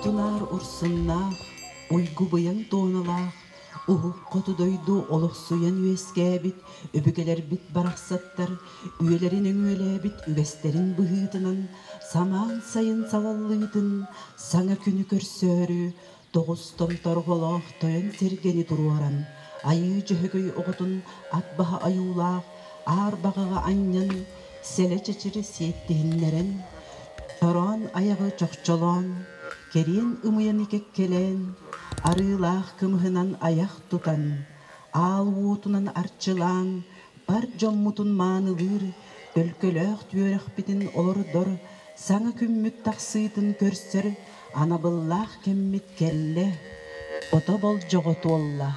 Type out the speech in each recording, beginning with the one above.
Ур-тунаар урсуннаах, уйгу-быйаҥ туоналаах, уһук хоту дойду олохсуйан үөскээбит өбүгэлэрбит барахсаттар үйэлэрин өҥүөлээбит үгэстэрин быһыытынан самаан сайын салаллыытын саҥа күнү көрсөөрү тоҕус томторҕолоох тойон сэргэни туруоран, Айыы Дьөһөгөй оҕотун ат баһа ойуулаах аар баҕаҕа анньан, сэлэ чэчири сиэттиһиннэрэн, чороон айаҕы чохчолоон, кэриэн ымыйаны кэккэлээн, арыылаах кымыһынан айах тутан, аал уотунан арчылаан, бар дьоммутун маанылыыр, төлкөлөөх түөрэхпитин олордор, саҥа күммүт тахсыытын көрсөр анабыллаах кэммит кэллэ, ото болдьоҕо туолла.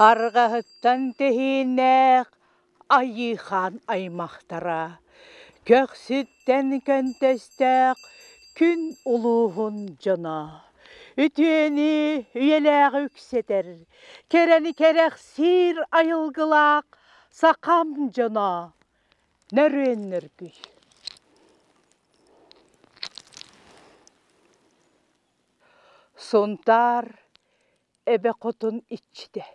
Арҕаһыттан тэһииннээх Айыы-хаан аймахтара, көхсүттэн көнтөстөөх күн улууһун дьоно, үтүөнү үйэлээҕи үксэтэр, кэрэни кэрэхсиир айылгылаах сахам дьоно, нөрүөннөргүй. Сунтаар эбэ хотун иччитэ.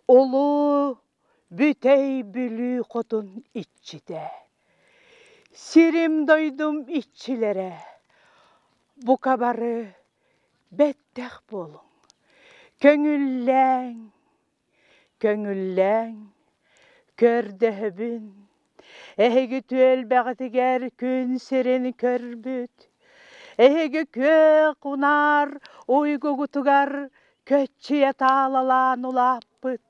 Улуу Бүтэй Бүлүү хотун иччитэ. Сирим-дойдум иччилэрэ, бука бары бэттэх буолуҥ, көҥүллээҥ, көҥүллээҥ, көрдөһөбүн, эһиги түөлбэҕитигэр күн сирин көрбүт, эһиги күөх унаар уйгугутугар көччүйэ таалалаан улааппыт,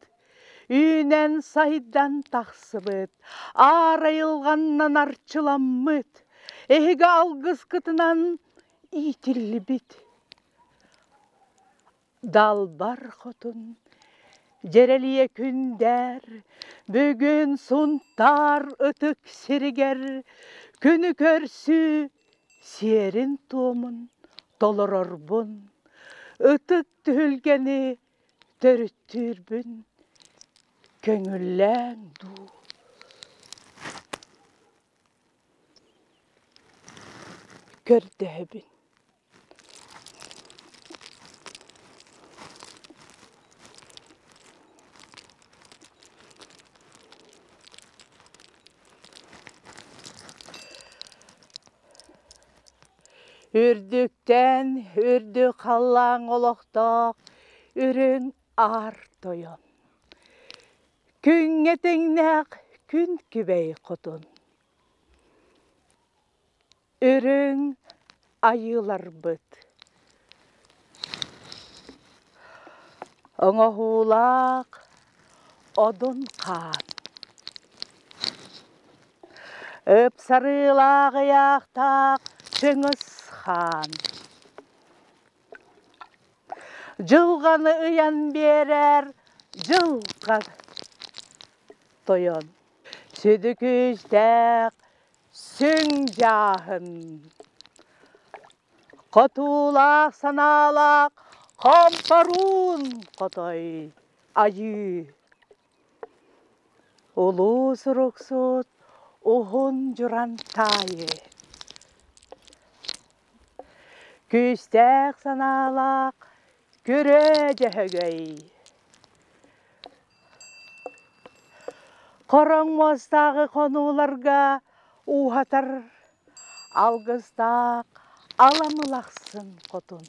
үүнэн-сайдан тахсыбыт, аар айылҕаннан арчыламмыт, эһиги алгыскытынан иитиллибит. Далбар хотун Дьэрэлийэ күндээр, бүгүн Сунтаар ытык сиригэр күнү көрсүү сиэрин-туомун толорорбун, ытык түһүлгэни төрүттүүрбүн көҥүллээҥ дуу. Көрдөһөбүн. Үрдүктэн үрдүк халлааҥ олохтоох үрүҥ аар Тойон. Күҥҥэ тэҥнээх күн күбэй хотун. Үрүҥ айыыларбыт. Оҥоһуулаах одун хаан. Ыпсарыылаах ыйаахтаах Чыҥыс хаан. Дьылҕаны ыйан биэрэр дьылҕа тойон. Сүдү күүстээх сүҥ дьааһын. Хотуулаах санаалаах хомпоруун хотой айыы. Улуу суруксут уһун дьуран таайы. Күүстээх санаалаах күрөө дьөһөгөй. Хороҥ муостааҕы хонууларга ууһатар алгыстаах аламылахсын хотун.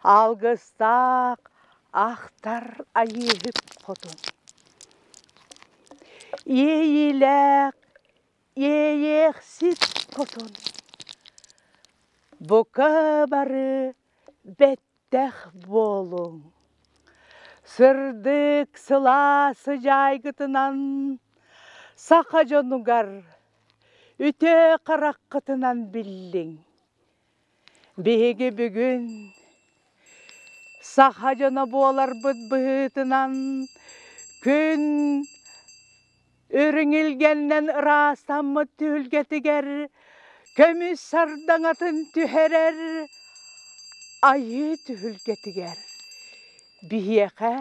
Алгыстаах ахтар айыыһыт хотун. Иэйиилээх иэйиэхсит хотун. Бука бары бэттэх буолуҥ. Сырдык сылаас сыдьаайгытынан саха дьонугар үтүө хараххытынан биллиҥ. Биһиги бүгүн саха дьоно буоларбыт быһыытынан күн үрүҥ илгэннэн ыраастаммыт түһүлгэтигэр көмүс сардаҥатын түһэрэр айыы түһүлгэтигэр биһиэхэ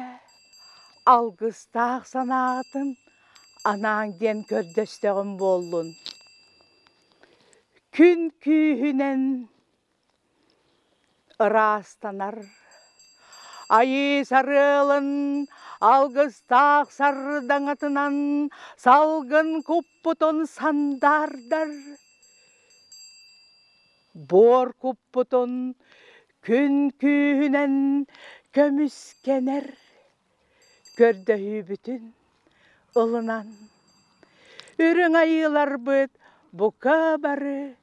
алгыстаах санаатын анаан диэн көрдөстөҕүм буоллун. Күн күүһүнэн ыраастанар Айыы сарыалын алгыстаах сардаҥатынан салгын куппутун сандаардар. Буор куппутун күн күүһүнэн көмүскэнэр. Көрдөһүүбүтүн ылынан үрүҥ айыыларбыт бука бары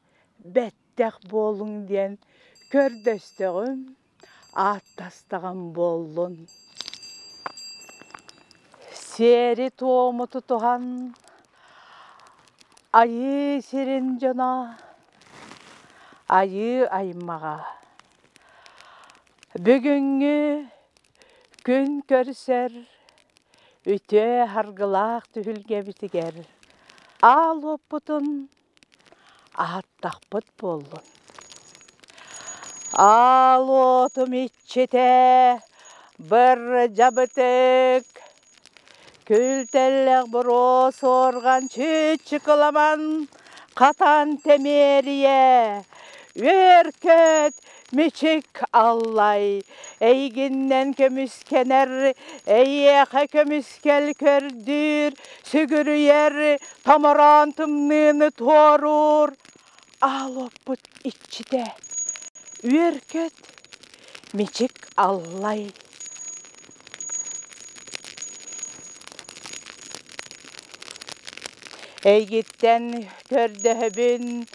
бэттэх буолуҥ диэн көрдөстөҕүм, ааттастаҕым буоллун. Сиэри-туому тутуһан айыы сирин дьоно, айыы аймаҕа. Бүгүҥҥү Күн көрсөр үтүө һаргылаах түһүлгэбитигэр аал уоппутун аһаттахпыт буоллун. Аал уотум иччитэ бырдьабытык, күлтэллэх буруо суорҕан чыычыкыламан хатан тэмиэрийэ, үөр-көт Мичик аллай, эйигиннэн көмүскэнэр, эйиэхэ көмүскэл көрдүүр, сүгүрүйэр, томороон тымныыны туоруур, аал уоппут иччитэ, үөр-көт, мичик аллай. Эйгиттэн көрдөһөбүн,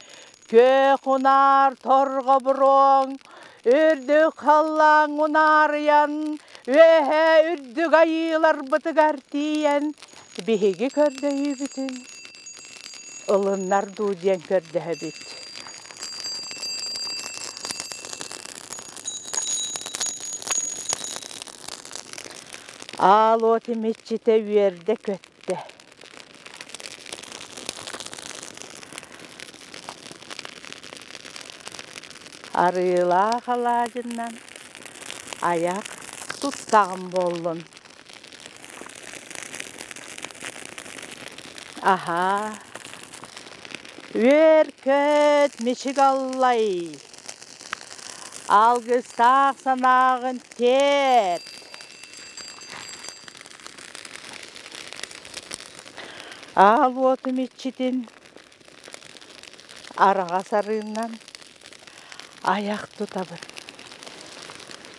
Күөх унаар торҕобуруоҥ, үрдүк халлааҥ унаарыйан, үөһээ үрдүк айыыларбытыгар тиийэн, биһиги көрдөһүүбүтүн ылыннар дуу диэн көрдөһөбүт. Аал уот имиччитэ үөрдэ-көттө. Арыылаах алаадьыннан айах туттаҕым буоллун. Аһаа, үөр-көт мичик аллай, алгыстаах санааҕын тиэрт. Аал уотум иччитин араҕас арыынан, Айах тутабын.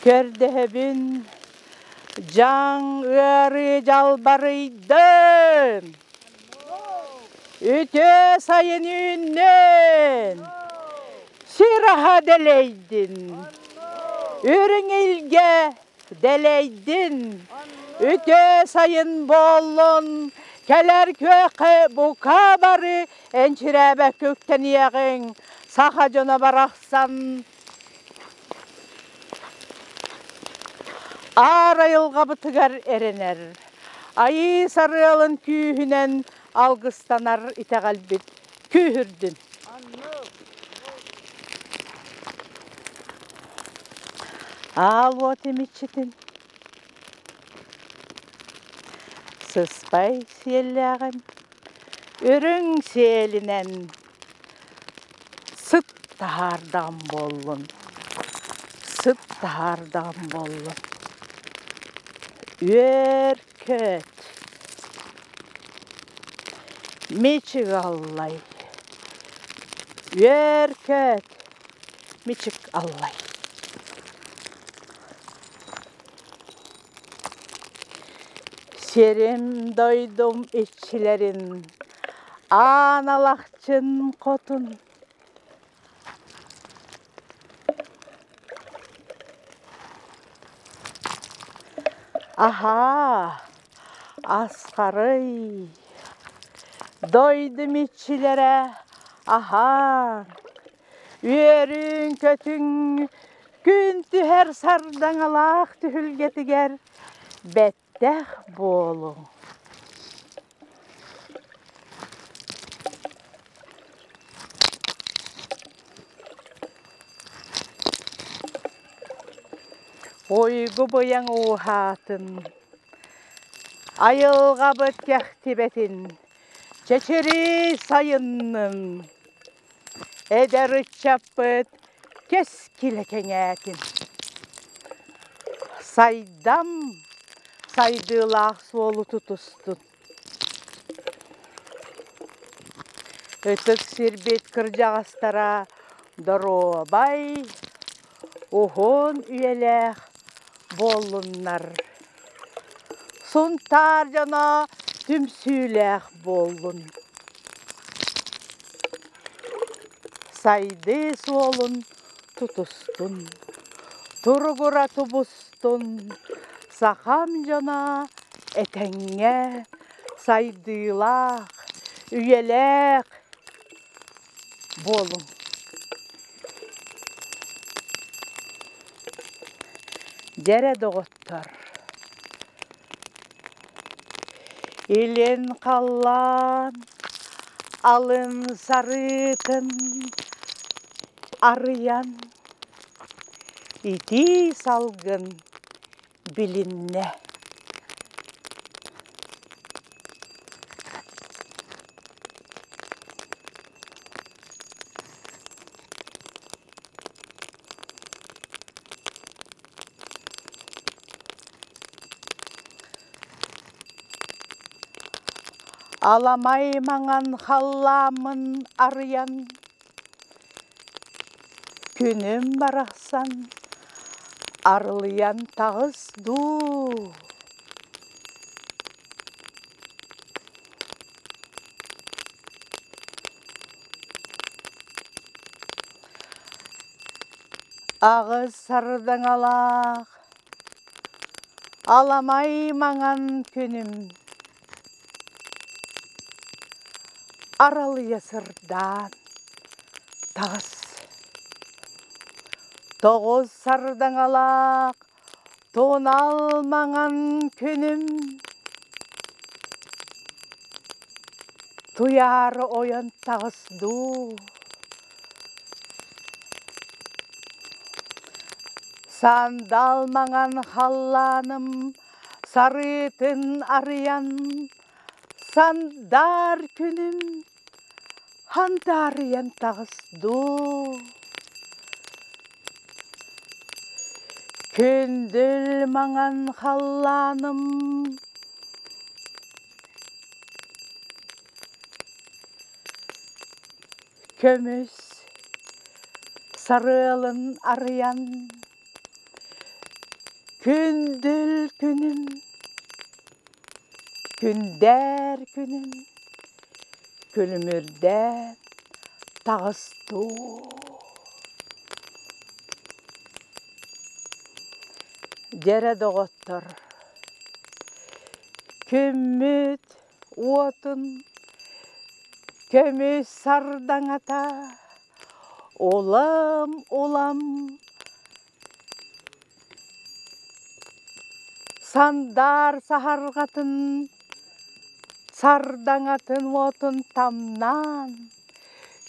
Көрдөһөбүн, дьаҥ ыарыы дьалбарыйдын! Үтүө сайын үүннүн! Сир аһа дэлэйдин! Үрүҥ илгэ дэлэйдин! Үтүө сайын буоллун! Кэлэр күөххэ бука бары энчирээбэккэ үктэниэҕиҥ! Саха дьоно барахсан Аар айылҕабытыгар эрэнэр, Айыы сарыалын күүһүнэн алгыстанар итэҕэлбит күүһүрдүн. Аал уот имиччитин сыспай сиэллээҕин үрүҥ сиэлинэн Сыт таһаардаҕым буоллун, сыт таһаардаҕым буоллун. Үөр-көт, мичик аллай, үөр-көт, мичик аллай. Сирим дойдум иччилэрин Аан Алахчын хотун Аһаа, асхарый, дойдум иччилэрэ аһаан, үөрүҥ-көтүҥ күн түһэр сардаҥалаах түһүлгэтигэр бэттэх буолуҥ. Уйгу быйаҥ ууһаатын, айылҕабыт кэхтибэтин, чэчирии сайыннын, эдэр ыччаппыт кэскилэ кэҥээтин. Сайдам сайдыылаах суолу тутустун. Ытык сирбит кырдьаҕастара доруобай, уһун үйэлээх буоллуннар. Сунтаар дьоно түмсүүлээх буоллун. Сайдыы суолун тутустун, туругура тубустун, сахам дьоно этэҥҥэ сайдыылаах, үйэлээх буолуҥ. Дьэрэ доҕоттор, илин халлаан алын сарыытын арыйан итии салгын билиннэ. Аламай маҥан халлааммын арыйан, күнүм барахсан арылыйан таҕыс дуу. Аҕыс сардаҥалаах аламай маҥан күнүм аралыйа сырдаан таҕыс. Тоҕус сардаҥалаах тунал маҥан күнүм туйаары ойон таҕыс дуу. Сандал маҥан халлааным сарыытын арыйан, сандаар күнүм хандаарыйан таҕыс дуу. Күндүл маҥан халлааным көмүс. Сарыалын арыйан, күндүл күнүм, күндээр күнүм, күлүмүрдээн таҕыстуу. Дьэрэ доҕоттор, күммүт уотун көмүс сардаҥата улам-улам сандаар саһарҕатын сардаҥатын уотун тамнаан,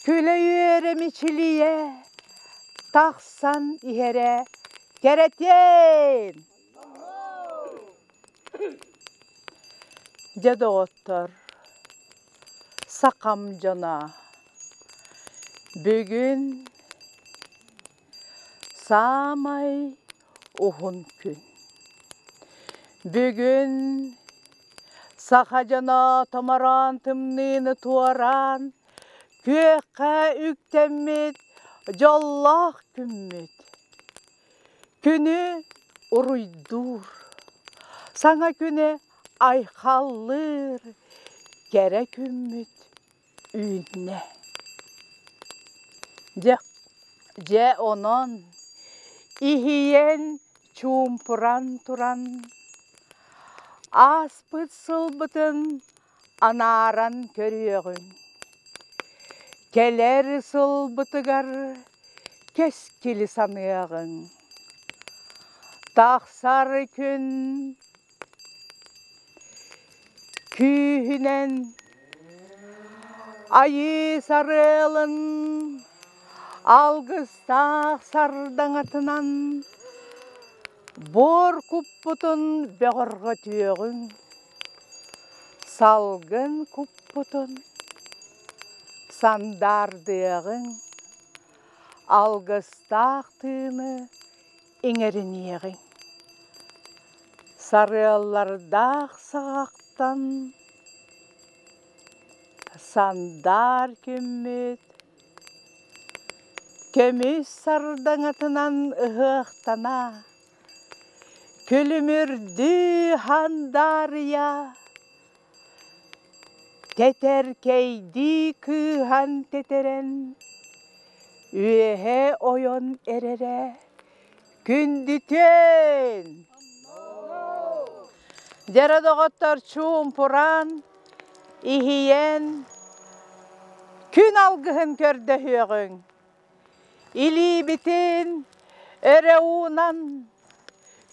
күлэ-үөрэ мичилийэ тахсан иһэрэ кэрэтиэн! Дьэ, доҕоттор, сахам дьоно, бүгүн саамай уһун күн. Бүгүн саха дьоно томороон тымныыны туораан, күөххэ үктэммит дьоллоох күммүт. Күнү уруйдуур, саҥа күнү айхаллыыр кэрэ күммүт үүннэ. Дьэ, дьэ онон иһийэн чуумпуран туран ааспыт сылбытын анааран көрүөҕүҥ. Кэлэр сылбытыгар кэскили саныаҕыҥ. Тахсар күн күүһүнэн айыы сарыалын алгыстаах сардаҥатынан буор куппутун бөҕөрҕөтүөҕүҥ, салгын куппутун сандаардыаҕыҥ, алгыстаах тыыны иҥэриниэҕиҥ. Сарыаллардаах саҕахтан сандаар күммүт көмүс сардаҥатынан ыһыахтана, күлүмүрдүү хандаарыйа, тэтэркэйдии кыыһан тэтэрэн, үөһэ ойон эрэрэ күндүтүөн! Дьэрэ доҕоттор чуумпуран, иһийэн, күн алгыһын көрдөһүөҕүҥ. Илиибитин өрө уунан,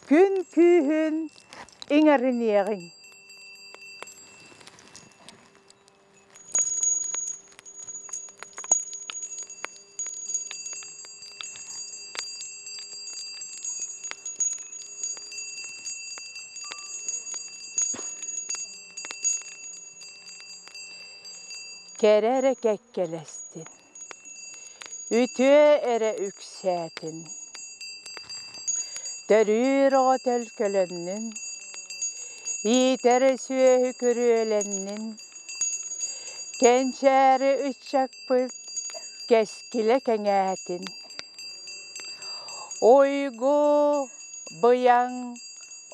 күн күүһүн иҥэриниэҕиҥ. Кэрэ эрэ кэккэлэстин, үтүө эрэ үксээтин, төрүүр оҕо төлкөлөннүн, иитэр сүөһү күрүөлэннин, кэнчээри ыччаппыт кэскилэ кэҥээтин. Уйгу быйаҥ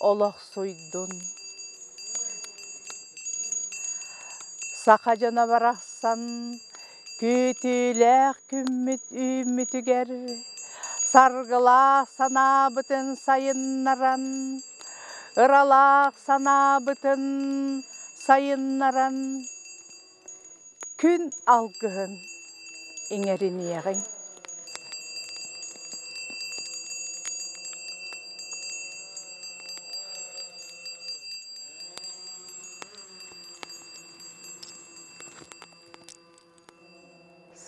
олохсуйдун. Саха дьоно барахсан күүтүүлээх күммүт үүммүтүгэр саргылаах санаабытын сайыннаран, ыралаах санаабытын сайыннаран күн алгыһын иҥэриниэҕиҥ.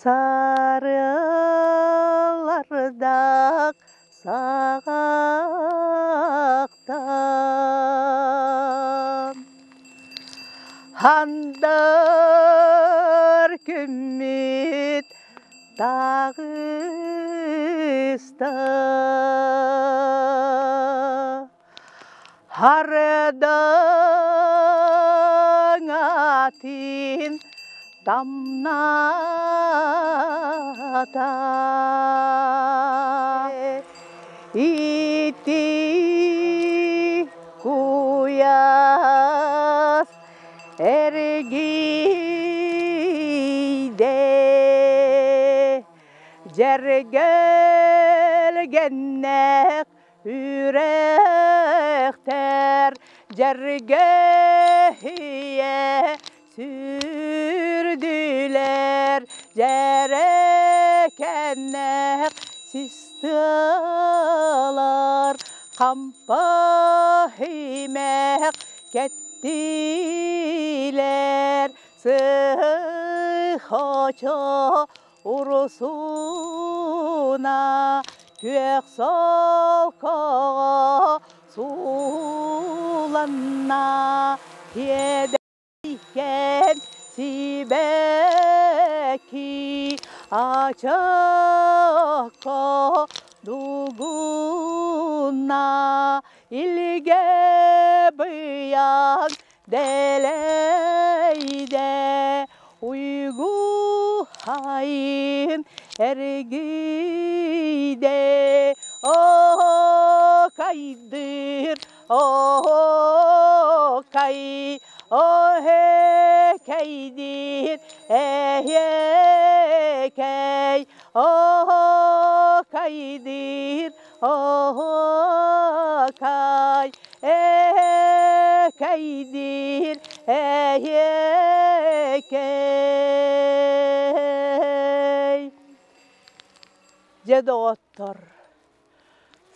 Сарыалардаах саҕахтан Хандар күммүт таҕыста. Хардаҥатын тамнаата. Ити куйаас эргийдэ Дьэргэлгэннээх үрэхтэр дьэргэһийэ сүрдүлэр дьэрэкэннээх систыалар хампа имэх кэттилэр сыһочо Урусуна күөх солкоҕо сууланна тиэдэйкэн сибэкки ачакка дугунна илгэ быйаҥ дэлэйдэ уйгу хайын эргийдэ оокайдыр оокай оһекэйдир эһекэй оокайдыр оокай Экэйдиир эһиэкэй. Дьэ доҕоттор,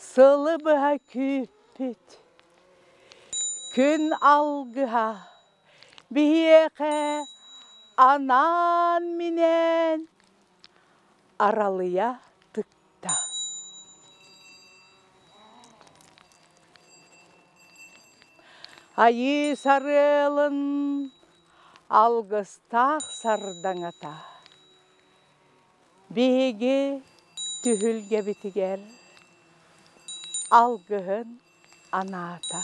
сылы быһа күүппүт күн алгыһа биһиэхэ анаан-минээн аралыйа тыкта. Айыы сарыалын алгыстаах сардаҥата биһиги түһүлгэбитигэр алгыһын анаата.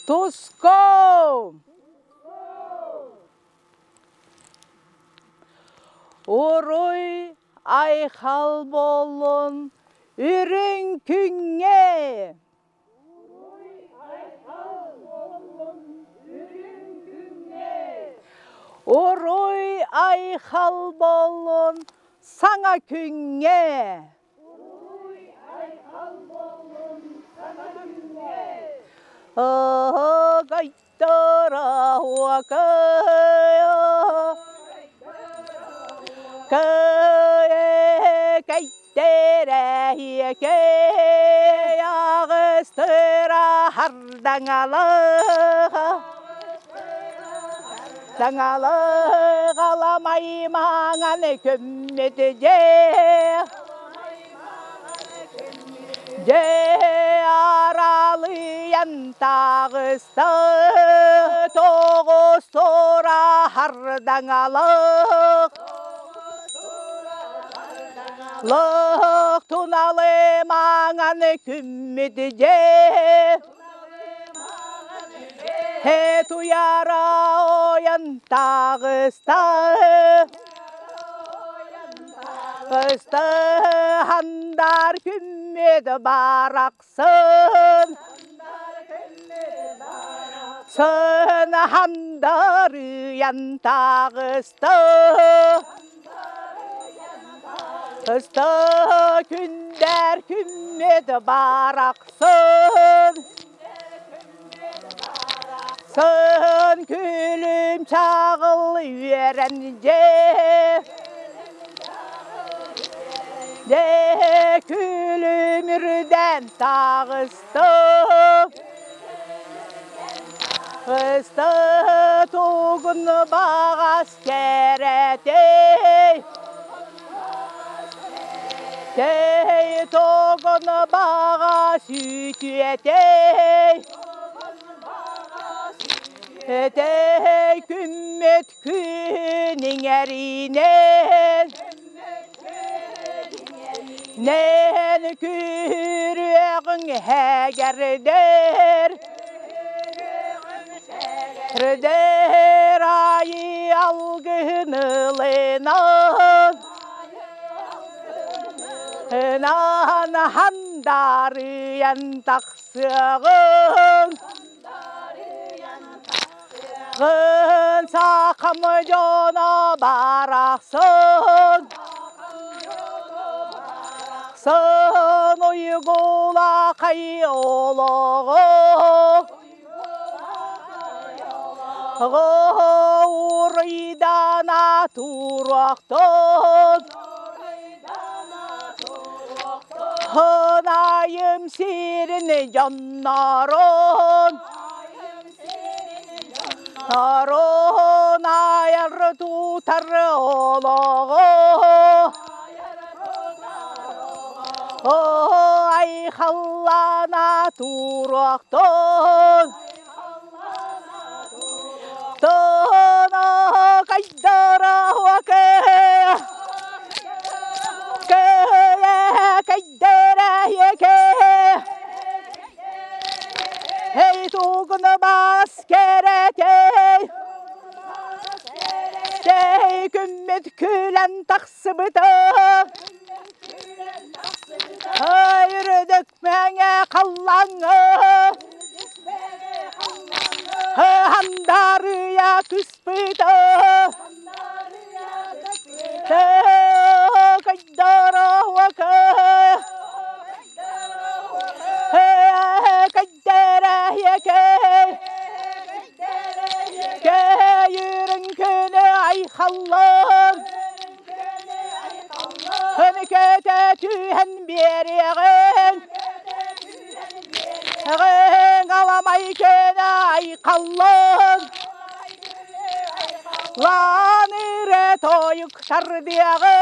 Туском! Уруй айхал буоллун үрүҥ күҥҥэ! Уруй айхал буоллун саҥа күҥҥэ! Таҥалыгаламай маҥан көммүт дьиэ Дьэ аралыйан таҕыста тоҕус тура хардаҥалык Лык туналы маҥан күммүт дьэ Туйара ойон таҕыста Ыстыһандар күммүт барахсын Сынхандарыйан таҕыста Ысты күндэр күммүт барахсын Сын күлүм чаҕыл үөрэн дьэ Дьэ күлүм үрдэн таҕысты Ысты тугун баҕас кэрэтей Тей тугун баҕас үтүөтэй Этэй күммүт күн иҥэринэн Нэн күрүөҕүҥ һэгэрдэр. Рдэр айы алгыһын ылынан Ынан хандарыйан тахсыаҕын Гын сахам дьоно барахсан Сын уйгулахай олоҕу Уруйдана туруохтун Хынайым сирин дьоннорун Торун айар тутар олоҕу Айхаллана туруохтун Тоно кайдара хуаке Кайдара еке Hey тугуна бас керетей Тей күммүт күлэн тахсыбыта Өрөдөк мэҥэ халлаҥҥа Хандарыйа түспүтэ Айхаллан Көмүкөтө түһэн биэриэҕин Эҕин аламай көнө айхаллан Лаан ирэ тойук тардыаҕы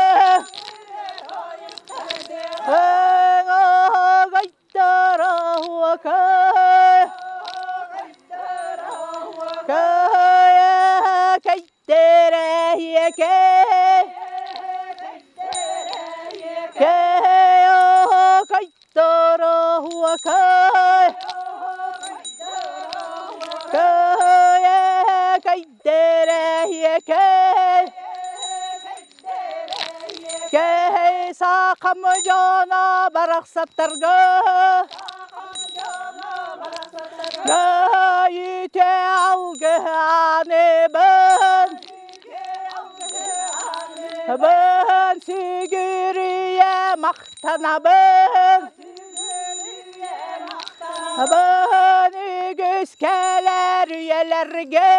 Кэһэй саахам дьоно барахсаттарга Гаайыте алгыһааныбын Бын сүгүрүйэ махтанабын Бын үгүс кэлэр үйэлэргэ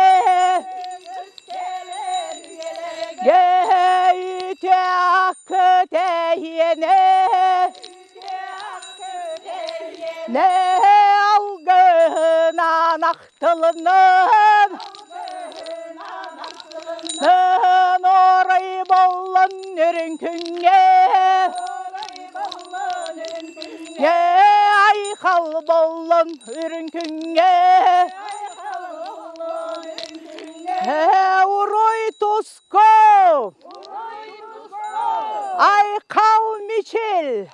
Гээйте акы тэйиэнэ Не алгыһынан ахтылынын Орой боллон үрүҥ күҥҥэ Айхал боллон үрүҥ күҥҥэ Уруй туску! Айхал Мичил!